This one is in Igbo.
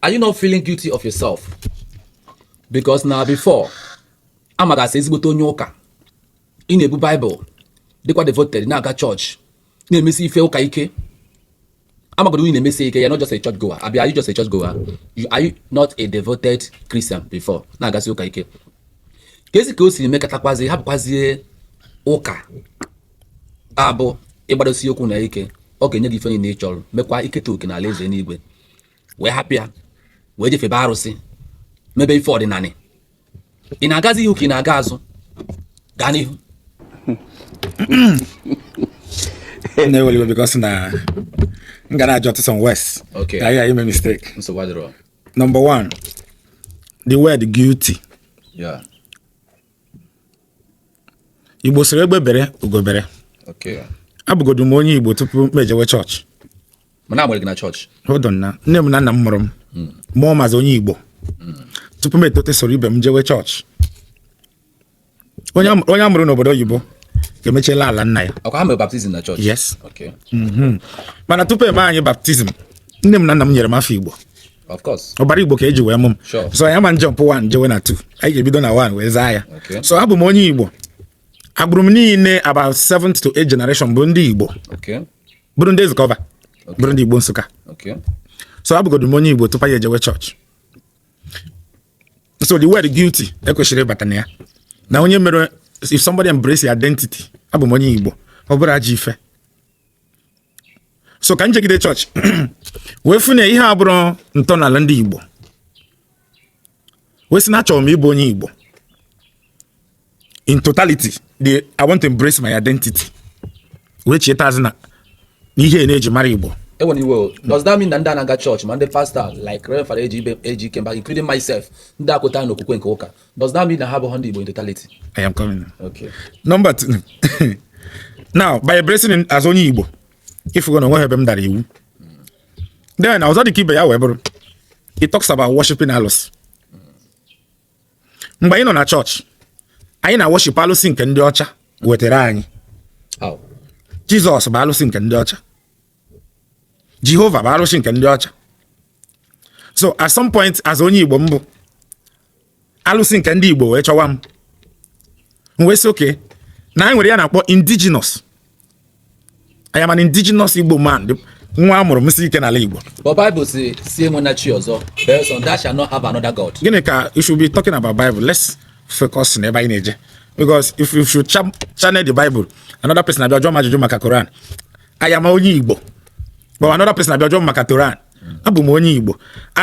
Are you not feeling guilty of yourself? Because na before, amagasị ezigbote onye ụka, ị na-ebu Bible, dịkwa devoted, na-aga church, na-emesi ife ụka ike. Amagodo ị na-emesi ike. You're not just a church goer, abi are you just a church goer? Are you not a devoted Christian before, na-agasị ụka ike? Ka ezi ka o siri mekọtakwazi, hapụkwazie ụka abụ ịgbadosi okwu na ike, ọ ga-enye gị ife niile ị chọrọ, mekwa iketa oke n'ala eze n'igwe, wee hapụ ya, wee jefebe arụsị, mebe ife ọdịnanị. Ị na-agazi ihu ka ị na-aga azụ? Gaa n'ihu. Na-eweli iwe because na m ga na-ajụ ọtụtụ some words. Okay. Ka anyị ghara ime mistake. Nsogbu adịrọ. Number one, the word "guilty". Igbo soro egbe bere, ugo bere. Abụgodu m onye Igbo tupu m ejewe chọọchị. Mana amụrụ gị na chọọchị. Hold on, na nne m na nna m mụrụ m, mụọ m as onye Igbo tupu m etote soro ibe m jewe chọọchị. Onye amụrụ n'obodo oyibo ga-emechiela ala nna ya. Ọkwa ha mere baptism na chọọchị? Yes. Mana tupu eme anyị baptism, nne m na nna m nyere m afọ Igbo. Of course. Ọbara Igbo ka eji wee mụ m. So anyị ama jump 1 jewe na 2, anyị ga-ebido na 1 wee zaa ya. So abụ m onye Igbo. Agbụrụ m niile, about 7th to 8th generation, bụ ndị Igbo, bụrụ ndị Ezukọba, bụrụ ndị Igbo Nsụka. So abụgodu m onye Igbo tupu anyị ejewe chọọchị. So the word "guilty" ekwesịrị ịbata na ya na onye mere, if somebody embrace your identity, abụ m onye Igbo, ọ bụrụ ajọ ife. So ka m jegide chọọchị wee fụ na ihe a bụrụ ntọala ndị Igbo, wee sị na achọrọ m ịbụ onye Igbo in totality. I want to embrace my identity, wee cheta azụ na ihe na-eji mara Igbo. Enwere iwe o. Does that mean na ndị a na-aga church, ma ndị pastor like Reverend Father Eji Ibe Eji Ikemba, including myself, ndị akwụta n'okwukwe nke ụka, does that mean na ha abụghị ndị Igbo in totality? I am coming. Okay. Number two. Now, by embracing it as onye Igbo, ifugo na onweghị ebe m dara iwu. Then, ọzọ dị ka ibe ya wee bụrụ, it talks about worshiping alụsị. Mgbe anyị nọ na chọọchị, anyị na-worship alụsị nke ndị ọcha wetara anyị. How? Jizọs bụ alụsị nke ndị ọcha. Jehova bụ alụsị nke ndị ọcha. So at some point, as onye Igbo mbụ, alụsị nke ndị Igbo wee chọwa m. M wee sị okay, na anyị nwere ya na-akpọ indigenous. I am an indigenous Igbo man. Nwa amụrụ m si ike n'ala Igbo. But Bible say, si enwena chi ọzọ, belụsọ, thou shall not have another God. Gịnị ka you should be talking about Bible? Let's focus n'ebe anyị na-eje. Because if you should channel the Bible, another person abịa jụọ m ajụjụ maka Quran. I am onye Igbo. But another person abịa jụọ m maka Quran. Abụ m onye Igbo. And